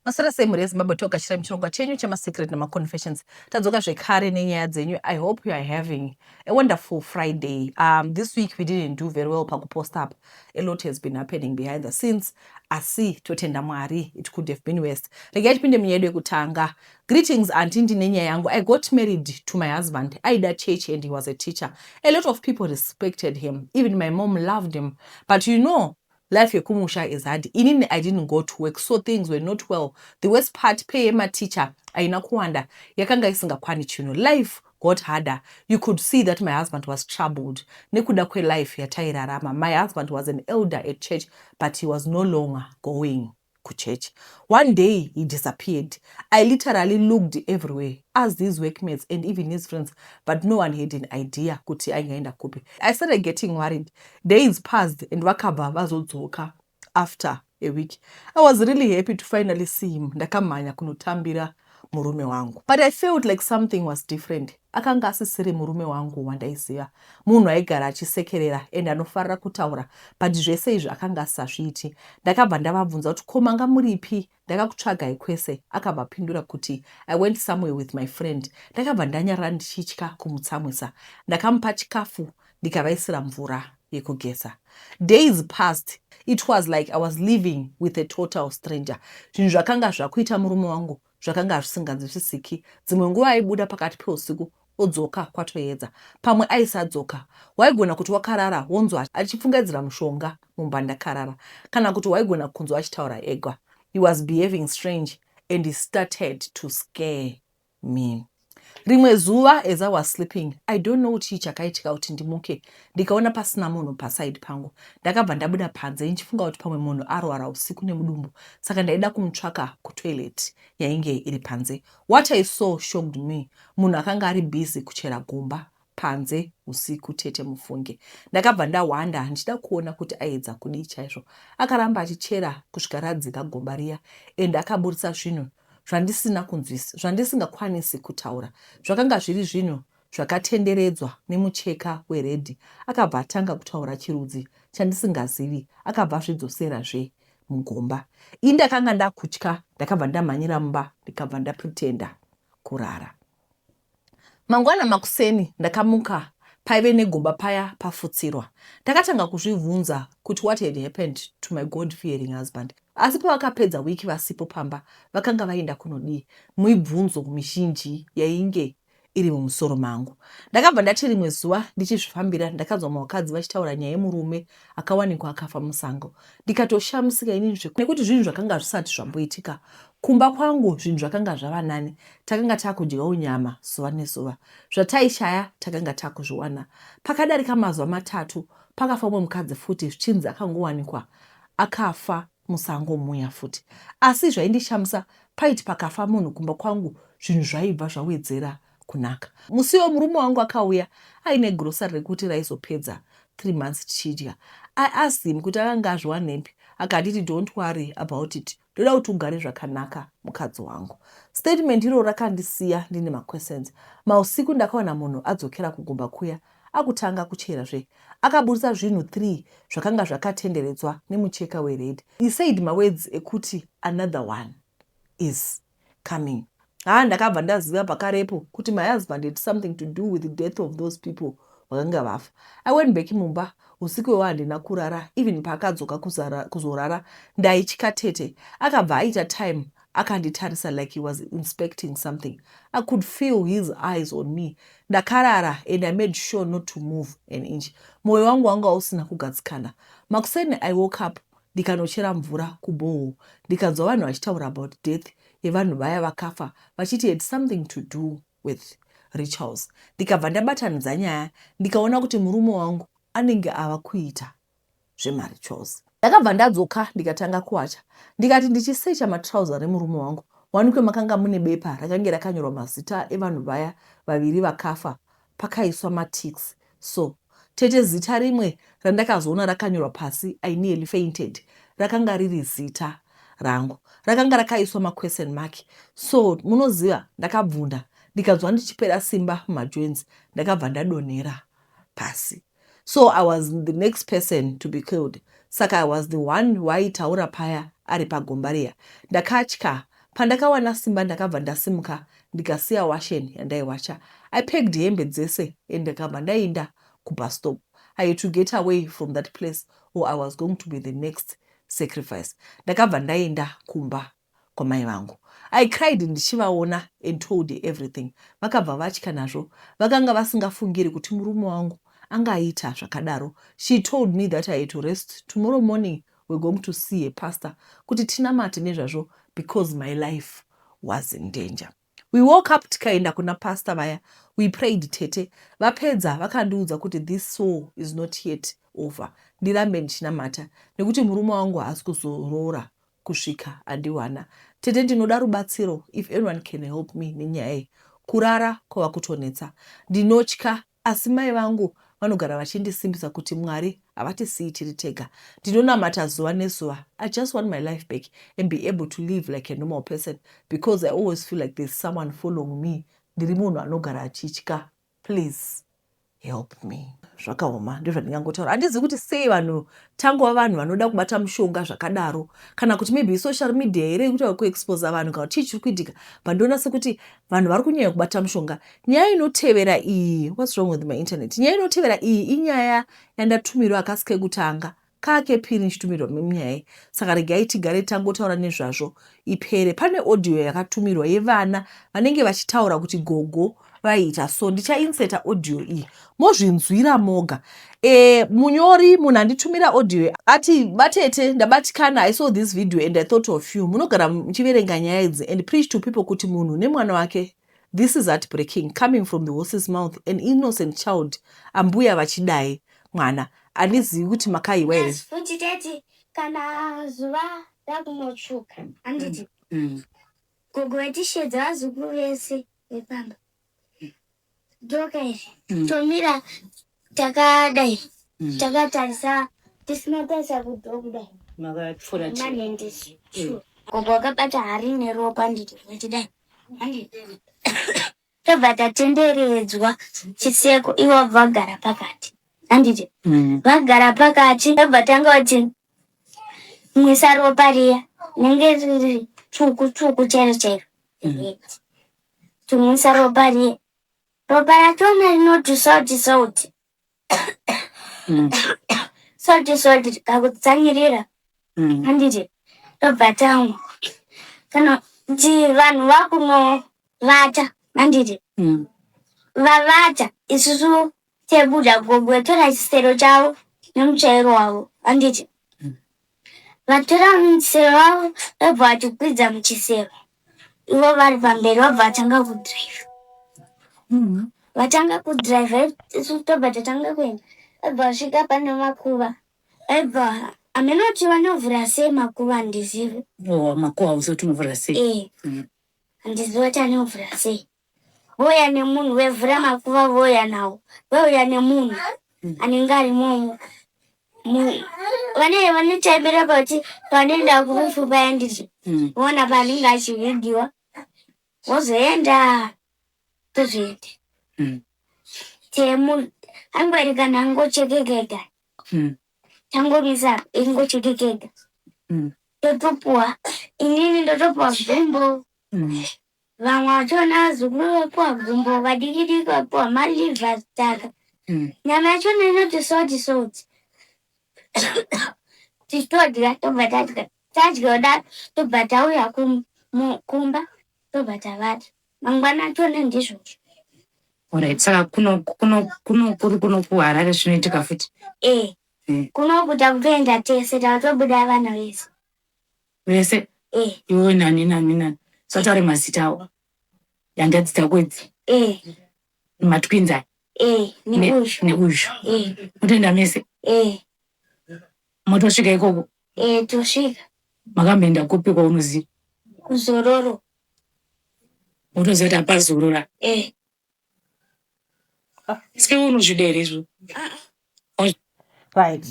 Maswera sei mhuri yeZimbabwe, togashira muchirongwa chenyu chemaSecret nemaConfessions. Tadzoka zvekare nenyaya dzenyu. I hope you are having a wonderful Friday. This week we didn't do very well pakupost up. A lot has been happening behind the scenes, asi totenda Mwari, it could have been worse. Regai tipinde munyaya yedu yekutanga. Greetings auntie, ndine nyaya yangu. I got married to my husband. Aida church and he was a teacher. A lot of people respected him. Even my mom loved him. But you know, life yekumusha is hard. Inini I didn't go to work, so things were not well. The worst part, pay yematicha haina kuwanda, yakanga isingakwani chinhu. Life got harder. You could see that my husband was troubled nekuda kwelife yatairarama. My husband was an elder at church, but he was no longer going kuchurch. One day he disappeared. I literally looked everywhere, asked his workmates and even his friends, but no one had an idea kuti aingaenda kupi. I started getting worried. Days passed and vakabva vazodzoka after a week. I was really happy to finally see him. Ndakamhanya kunotambira murume wangu, but I felt like something was different. Akanga asisiri murume wangu wandaiziva, munhu aigara achisekerera and anofarira kutaura, but zvese izvi akanga asisazviiti. Ndakabva ndavabvunza kuti, "Ko manga muripi? Ndakakutsvagai kwese." Akabva apindura kuti, "I went somewhere with my friend." Ndakabva ndanyarara ndichitya kumutsamwisa. Ndakamupa chikafu, ndikavaisira mvura yekugeza. Days passed. It was like I was living with a total stranger. Zvinhu zvakanga zvakuita murume wangu zvakanga zvisinganzwisisiki. Dzimwe nguva aibuda pakati peusiku, odzoka kwatoedza. Pamwe aisadzoka. Waigona kuti wakarara, wonzwa achipfungaidzira mushonga mumba ndakarara, kana kuti waigona kunzwa achitaura ega. He was behaving strange and he started to scare me. Rimwe zuva, as I was sleeping, I don't know chii chakaitika kuti ndimuke, ndikaona pasina munhu paside pangu. Ndakabva ndabuda panze ndichifunga kuti pamwe munhu arwara usiku nemudumbu, saka ndaida kumutsvaka kutoilet yainge iri panze. What I saw shocked me. Munhu akanga ari busy kuchera gomba panze usiku, tete, mufunge. Ndakabva ndahwanda ndichida kuona kuti aedza kudii chaizvo. Akaramba achichera kusvika radzika gomba riya and akaburitsa zvinhu zvandisina kunzwisa, zvandisingakwanisi kutaura. Zvakanga zviri zvinhu zvakatenderedzwa nemucheka wered. Akabva atanga kutaura chirudzi chandisingazivi. Akabva azvidzoserazve mugomba. Ini ndakanga ndakutya. Ndakabva ndamhanyira mumba, ndikabva ndapretenda kurara. Mangwana makuseni ndakamuka, paive negomba paya pafutsirwa. Ndakatanga kuzvibvunza kuti what had happened to my God fearing husband. Asi pavakapedza wiki vasipo pamba, vakanga vaenda kunodii? Mibvunzo mizhinji yainge iri mumusoro mangu. Ndakabva ndati rimwe zuva ndichizvifambira, ndakanzwa mavakadzi vachitaura nyaya yemurume akawanikwa akafa musango. Ndikatoshamisika inini nekuti zvinhu zvakanga zvisati zvamboitika kumba kwangu. Zvinhu zvakanga zvava nani. Takanga takudyawo nyama zuva nezuva. Zvataishaya takanga takuzviwana. Pakadarika mazuva 3, pakafa umwe mukadzi futi, zvichinzi akangowanikwa akafa musango muya futi. Asi zvaindishamisa, paiti pakafa munhu kumba kwangu, zvinhu zvaibva zvawedzera kunaka. Musiwo murume wangu akauya aine grocery rekuti raizopedza 3 months tichidya. I asked him kuti akanga azviwanepi. Akanditi, "Don't worry about it, ndoda kuti ugare zvakanaka, mukadzi wangu." Statement iroro rakandisiya ndine maquestions. Mausiku ndakaona munhu adzokera kugomba kuya, akutanga kucherazve. Akaburitsa zvinhu 3 zvakanga zvakatenderedzwa nemucheka wered. He said mawords ekuti, "Another one is coming." Ha, ndakabva ndaziva pakarepo kuti my husband had something to do with the death of those people vakanga vafa. I went back mumba. Usiku iwo handina kurara. Even paakadzoka kuzorara, ndaitya tete. Akabva aita time akanditarisa like he was inspecting something. I could feel his eyes on me. Ndakarara and I made sure not to move an inch. Mwoyo wangu wanga usina kugadzikana. Makuseni I woke up, ndikanochera mvura kuborehole, ndikanzwa vanhu vachitaura about death yevanhu vaya vakafa, vachiti had something to do with rituals. Ndikabva ndabatanidza nyaya, ndikaona kuti murume wangu anenge ava kuita zvemarituals. Ndakabva ndadzoka, ndikatanga kuwacha. Ndikati ndichisecha matrauza remurume wangu, wanikwe makanga mune bepa rakange rakanyorwa mazita evanhu vaya vaviri vakafa, pakaiswa maticks. So tete, zita rimwe randakazoona rakanyorwa pasi, I nearly fainted. Rakanga riri zita rangu, rakanga rakaiswa maquestion mark. So munoziva, ndakabvunda, ndikanzwa ndichipera simba mumajoints. Ndakabva ndadonhera pasi. So I was the next person to be killed. Saka I was the one waitaura paya ari pagomba riya. Ndakatya. Pandakawana simba ndakabva ndasimuka ndikasiya washen yandaiwacha. I packed hembe dzese and ndakabva ndainda kubus stop. I had to get away from that place or I was going to be the next sacrifice. Ndakabva ndaenda kumba kwamai vangu. I cried ndichivaona and told her everything. Vakabva vatya nazvo. Vakanga vasingafungiri kuti murume wangu angaita zvakadaro. She told me that I had to rest tomorrow morning we're going to see a pastor kuti tinamate nezvazvo because my life was in danger. We woke up tikaenda kuna pastor vaya we prayed tete vapedza vakandiudza kuti this soul is not yet over ndirambe ndichinamata nekuti murume wangu haasi kuzoroora kusvika andiwana. Tete ndinoda rubatsiro if anyone can help me nenyaya iyi. Kurara kwava kutonetsa. Ndinotya asi mai vangu vanogara vachindisimbisa kuti Mwari havatisiyi tiri tega. Ndinonamata zuva nezuva. I just want my life back and be able to live like a normal person because I always feel like there's someone following me. Ndiri munhu anogara achitya. Please help me. Zvakaoma ndozvandingangotaura. Handizivi kuti sei vanhu tangova vanhu vanoda kubata mushonga zvakadaro kana kuti maybe social media here yekuti kuexposa vanhu kana kuti chii chiri kuitika but ndoona sekuti vanhu vari kunyanya kubata mushonga. Nyaya inotevera iyi, what's wrong with my internet? Nyaya inotevera iyi inyaya yandatumirwa akasi kekutanga kaakepiri ndichitumirwa nyaya iyi saka regai tigare tangotaura nezvazvo ipere. Pane audio yakatumirwa yevana vanenge vachitaura kuti gogo vaiita so ndichainseta audio iyi mozvinzwira moga. E, munyori munhu anditumira audio ati vatete ndabatikana I saw this video and I thought of you munogara muchiverenga nyaya idzi and preach to people kuti munhu nemwana wake. This is heartbreaking coming from the horse's mouth an innocent child ambuya vachidai mwana andizivi kuti makaiwa here. Futi tete kana zuva rakunotsvuka handiti gogo vatishedza vazukuru vese vepamba doka iri tomira takadai takatarisa tisina tarisa kudho kudai manhendesi gogo wakabata hari neropa handiti vachidai handiti tobva tatenderedzwa chiseko ivo vagara pakati handiti vagara pakati tobva tanga kuti mwisa ropa riya rinenge riri tsvuku tsvuku chairo chairo tumwisa ropa riya ropa rachona rinoti sauti sauti sauti sauti tikakutsanyirira handiti tobva tamwa kana kuti vanhu vakunovata handiti vavata isusu tebuda gogo tora chisero chavo nemutsvairo wavo handiti vatora muchisero wavo vobva vatikwidza muchisero ivo vari pamberi vobva vatanga kudhiraivha vatanga kudhiraivha isu tobva tatanga kuenda vobva vasvika pane makuva vobva haminoti vanovhura sei makuva handizivi. Oh, makuva hauzivi kuti unovhura sei? Eh, handizivi kuti anovhura sei. Vouya nemunhu vevhura makuva vouya nawo vouya nemunhu anenge ari momo vane vanotaimira pakuti panoenda kurufu paya ndizvo voona paanenge achivigiwa vozoenda tozoenda temunhu angweri kana angochekekega tangomisa ingochekekega totopuwa inini ndotopuwa gumbo vamwe vachona vazukuru vapuwa gumbo vadiki diki vapuwa maliver taka nyama yachona inoti soti soti tichitodya tobva tadya tadya kudaro tobva tauya kumba tobva tavata mangwana achona ndizvozvo. Alright, saka kuno kuno kuno kuri kuno kuHarare zvinoitika futi? Eh, kunoku takutoenda tese takutobuda vana vese. Vese? Eh. Iwe nani nani nani sotaure mazita avo hanzvadzi dzako idzi? Eh. Matwins aya? Eh, neuyu. Neuyu. Eh. Motoenda mese? Eh. Motosvika ikoko? Eh, tosvika. Makamboenda kupi kwaunoziva? Kuzororo. Wotoziva kuti apazorora? Eh. Saka iwe unozvida here izvo? Right.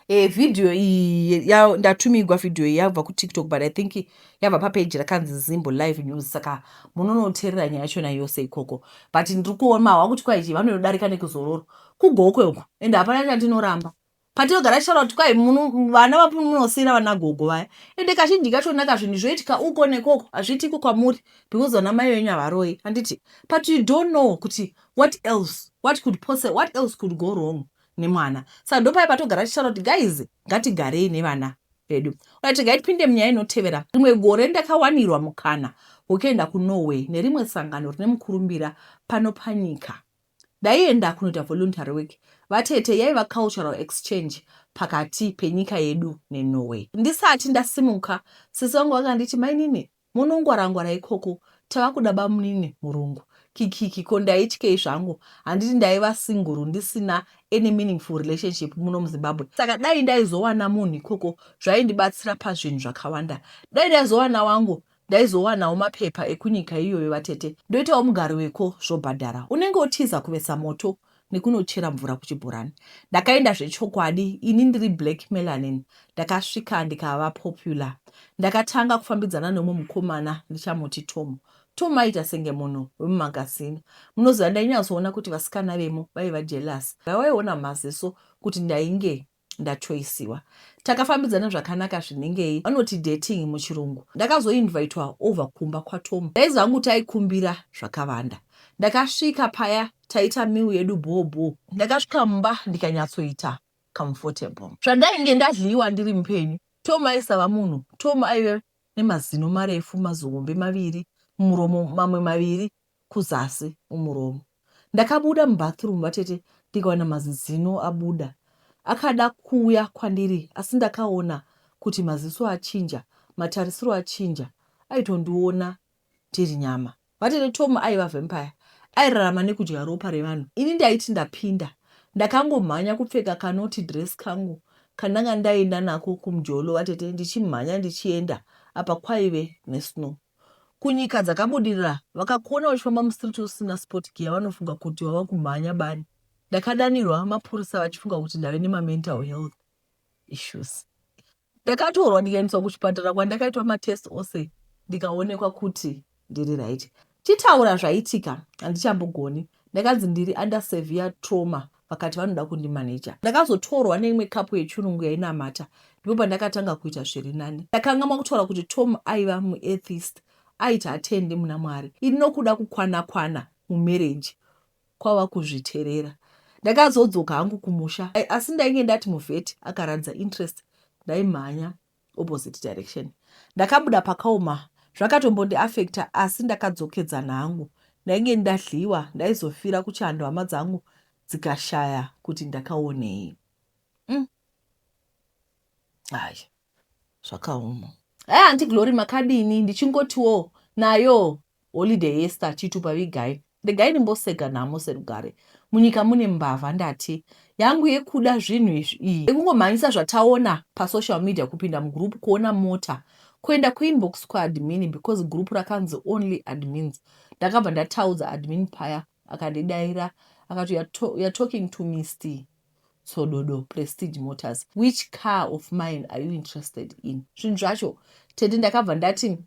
Video iyi ndatumigwa video iyi yabva kuTikTok but I think yabva papeji rakanzi Zimbo Live News saka munonoteerera nyaya yachona yose ikoko but ndiri kuona wakuti kwaichi vanodarika nekuzororo kugokwe uko ende hapana chandinoramba. Patinogara tichitaura kuti kwai vana vamunosiyira vana gogo vaya, ende kazhinji kachona kazvinhu zvoitika uko nekoko hazviitiki kwamuri because vana mai venyu havaroyi, handiti? But you don't know kuti what else, what could possible, what else could go wrong nemwana. Saka ndopai patogara tichitaura kuti guys, ngatigarei nevana vedu. Right, ngaitipinde munyaya inotevera. Rimwe gore ndakawanirwa mukana wekuenda kuNorway nerimwe sangano rine mukurumbira pano panyika. Ndaienda kunoita voluntary work vatete, yaiva cultural exchange pakati penyika yedu neNorway. Ndisati ndasimuka, sisi vangu vakanditi, "Mainini, munongwarangwara ikoko, tava kuda bamunini murungu." Kikiki, ko ndaityei zvangu? Handiti ndaiva single, ndisina any meaningful relationship muno muZimbabwe? Saka dai ndaizowana munhu ikoko zvaindibatsira pazvinhu zvakawanda. Dai ndaizowana wangu, ndaizowanawo mapepa ekunyika iyoyo vatete, ndoitawo mugari weko, zvobhadhara. Unenge wotiza kuvesa moto nekunochera mvura kuchibhorani. Ndakaenda zvechokwadi, ini ndiri black melanin. Ndakasvika ndikava popular. Ndakatanga kufambidzana nomwe mukomana, ndichamuti Tom. Tom aita senge munhu wemumagazini. Munoziva, ndainyatsoona kuti vasikana vemo vaiva jealous. Vaiona maziso kuti ndainge ndachoisiwa. Takafambidzana zvakanaka, zvinengei vanoti dating muchirungu. Ndakazoinvitwa over kumba kwaTom. Ndaiziva hangu kuti aikumbira zvakawanda. Ndakasvika paya, taita meal yedu bhoo. Ndakasvika mumba ndikanyatsoita comfortable. Zvandainge ndadliwa ndiri mupenyu. Tom aisava munhu. Tom aive nemazino marefu, mazihombe maviri mumuromo, mamwe maviri kuzasi mumuromo. Ndakabuda mubathroom vatete, ndikawana mazino abuda. Akada kuuya kwandiri, asi ndakaona kuti maziso achinja, matarisiro achinja, aitondiona ndiri nyama vatete. Tom aiva vampire, airarama nekudya ropa revanhu. Ini ndaiti ndapinda, ndakangomhanya kupfeka kanoti dress kangu kandanga ndaenda nako kumujolo vatete, ndichimhanya ndichienda apa kwaive nesnow. Kunyika dzakabudirira, vakakuona uchifamba mustreet usina sport gear, vanofunga kuti wava kumhanya bani. Ndakadanirwa mapurisa vachifunga kuti ndave nemamental health issues. Ndakatorwa ndikaendeswa kuchipatara kwandakaitwa matest ose, ndikaonekwa kuti ndiri right. Chitaura zvaitika handichambogoni. Ndakanzi ndiri under severe trauma, vakati vanoda kundimaneja. Ndakazotorwa neimwe couple yechirungu yainamata, ndipo pandakatanga kuita zviri nani. Ndakangamwa kutaura kuti Tom aiva muatheist, aiti hatendi muna Mwari. Ini nokuda kukwana kwana mumarriage kwava kuzviterera. Ndakazodzoka hangu kumusha, asi ndainge ndati muvheti akaratidza interest ndaimhanya opposite direction. Ndakabuda pakaoma, zvakatombondiafecta, asi ndakadzokedzana hangu. Ndainge ndadliwa, ndaizofira kuchando hama dzangu dzikashaya kuti ndakaonei. Ai, zvakaoma. Hai, Auntie Glory, makadini? Ndichingotiwo nayo holiday yesta chitupa vigai. Regai ndimbosega nhamo serugare. Munyika mune mbavha. Ndati yangu yekuda zvinhu izvi iyi yekungomhanyisa zvataona pasocial media, kupinda mugroup, kuona mota, kuenda kuinbox kuadmin, because group rakanzi only admins. Ndakabva ndataudza admin paya, akandidayira akati, "You're talking to Mr Tsododo, Prestige Motors. Which car of mine are you interested in?" Zvinhu zvacho tete, ndakabva ndati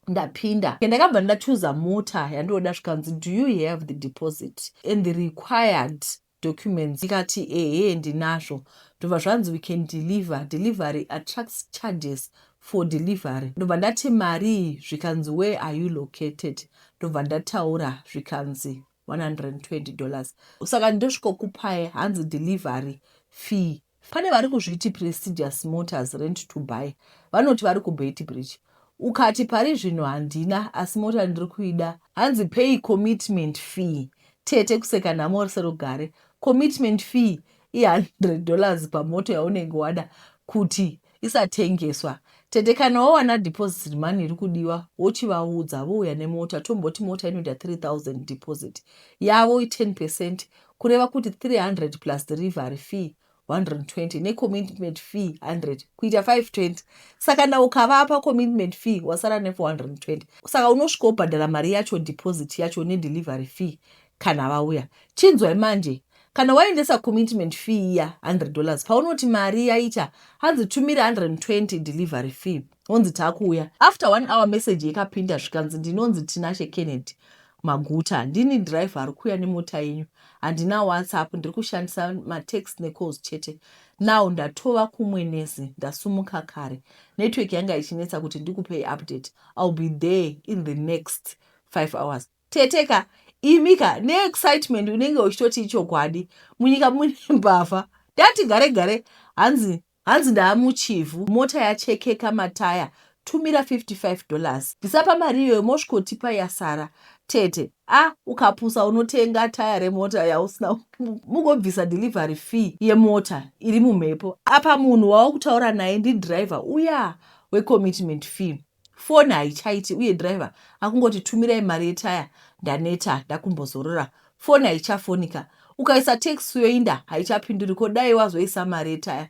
ndapinda, ndakabva ndachuza mota yandoda. Zvikanzi, "Do you have the deposit and the required documents?" Ndikati, "Ehe, ndinazvo." Ndobva zvanzi, "We can deliver. Delivery attracts charges for delivery." Ndobva ndati, "Mari?" Zvikanzi, "Where are you located?" Ndobva ndataura, zvikanzi, $120, saka ndosvikokupai hanzi delivery fee. Pane vari kuzviti Prestigious Motors Rent to Buy, vanoti vari kuBeitbridge. Ukati, "Pari zvino handina, asi mota ndiri kuida." Hanzi, "Pay commitment fee." Tete, kuseka nhamo serugare. Commitment fee i$100 pamoto yaunenge wada kuti isatengeswa. Tete, kana wawana deposit money iri kudiwa, wochivaudza, vouya nemota. Tomboti mota inoita 3000, deposit yavo i10%, kureva kuti 300 plus delivery fee 120 necommitment fee 100, kuita 520. Saka na ukavapa commitment fee, wasara ne420. Saka unosvika wobhadhara mari yacho, deposit yacho nedelivery fee kana vauya. Chinzwai manje, kana waendesa commitment fee iya $100, paunoti mari yaita, hanzi, "Tumira 120 delivery fee." Onzi, "Takuuya." After one hour message yakapinda, zvikanzi, "Ndinonzi Tinashe Kennedy. Maguta. Ndini driver ari kuuya nemota yenyu. Handina WhatsApp, ndiri kushandisa matext necalls chete. Now ndatova kuMwenezi, ndasumuka kare. Network yanga ichinetsa kuti ndikupei update. I'll be there in the next 5 hours. Tete ka, imi ka, neexcitement unenge uchitoti ichokwadi. Munyika mune mbavha. Ndati gare gare hanzi Hanzi ndaamuChivhu mota yachekeka mataya tumira 55 dollars bvisa pamari iyoyo mosvikotipa yasara tete ah ukapusa unotenga taya remota yausina mugobvisa delivery fee yemota iri mumhepo apa munhu wawakutaura naye ndidriver uya wecommitment fee Foni haichaiti uye driver akungoti tumirai mari yetaya ndaneta ndakumbozorora. Foni haichafonika. Ukaisa tax yoinda haichapinduri ko dai wazoisa mari yetaya.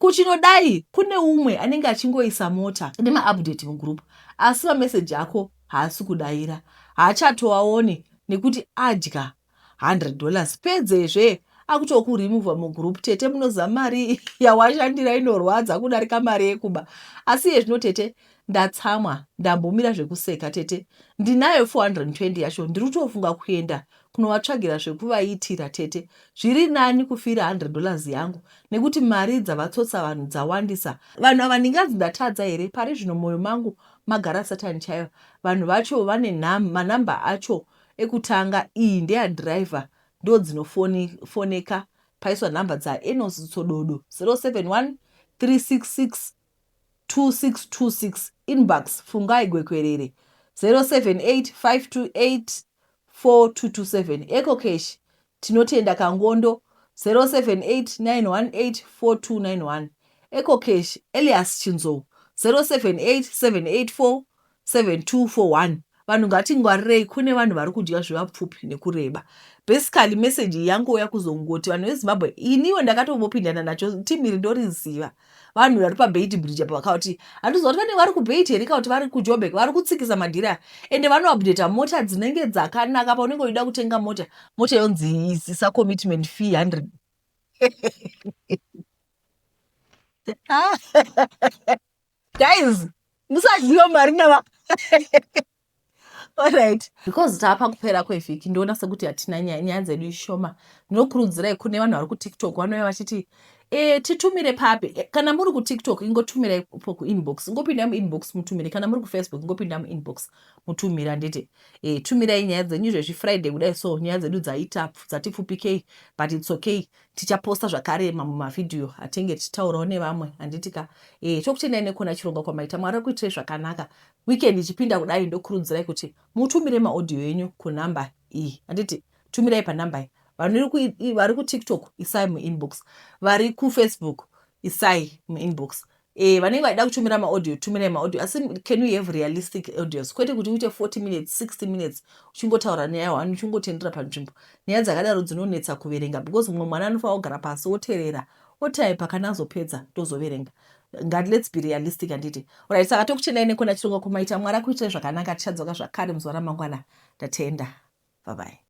Kuchinodai kune umwe anenge achingoisa mota nemaupdate mugroup asi mamessage ako haasi kudaira. Haachatoaoni nekuti adya 100 dollars pedzezve akutokuremover mugroup tete munoziva mari yawashandira inorwadza kudarika mari yekuba asi iye zvino tete ndatsamwa ndambomira zvekuseka tete ndinayo 420 yacho ndiri kutofunga kuenda kunovatsvagira zvekuvaitira tete zviri nani kufira 100 dollars yangu nekuti mari dzavatsotsa vanhu dzawandisa vanhu ava ndinganzi ndatadza here pari zvino mwoyo mangu magara satani chaiyo vanhu vacho vane manamba acho Ekutanga iyi ndeya driver ndodzinofoneka paiswa number dza Enos Tsododo 071 366 2626 inbox Fungai Gwekwerere 078 528 4227 Ecocash Tinotenda Kangondo 078 918 4291 Ecocash Elias Chinzou 078 784 7241 Vanhu ngatingwarirei kune vanhu vari kudya zvevapfupi nekureba. Basically message iyi yangouya kuzongoti vanhu veZimbabwe iniwo ndakatombopindana nacho team iri ndoriziva. Vanhu vari paBeit Bridge apa vakati handiziva kuti vanenge vari kuBeit here kana kuti vari kuJoburg vari kutsikisa madhiri aya ende vanoupdata mota dzinenge dzakanaka paunenge uchida kutenga mota mota yonzi isisa commitment fee 100 guys musadyiwa mari nava Alright. Because tava pakupera kwevhiki ndoona sekuti hatina nyaya, nyaya dzedu ishoma. Ndinokurudzirai kune vanhu vari kuTikTok vanouya vachiti e, titumire papi. E, kana muri kuTikTok ingotumirai po kuinbox, ingopindai muinbox mutumire. Kana muri kuFacebook ingopindai muinbox mutumire handiti. E, tumirai nyaya dzenyu izvezvi Friday kudai so nyaya dzedu dzaita dzatipfupikei but it's okay. Tichaposta zvakare mamwe mavhidhiyo atinge tichitaurawo nevamwe handiti ka. E, tokutendai nekuona chirongwa kwamaita. Mwari akuitirei zvakanaka. Weekend ichipinda kudai ndokurudzirai kuti mutumire maaudio enyu kunumber iyi handiti tumirai panumber iyi vanhu vari kutiktok isai muinbox vari kufacebook isai muinbox e, vanenge vaida kutumira maaudio tumirai maaudio asi can we have realistic audios kwete kuti uite 40 minutes 60 minutes uchingotaura nyaya one uchingotendera panzvimbo nyaya dzakadaro dzinonetsa kuverenga because mumwe mwana anofanira kugara pasi oterera otaipa kana azopedza tozoverenga ngati let's be realistic handiti orit saka tokuchendai nekuona chirongwa kumaita mwari akuitirai zvakanaka tichadzoka zvakare muzuva ramangwana ndatenda bye bye.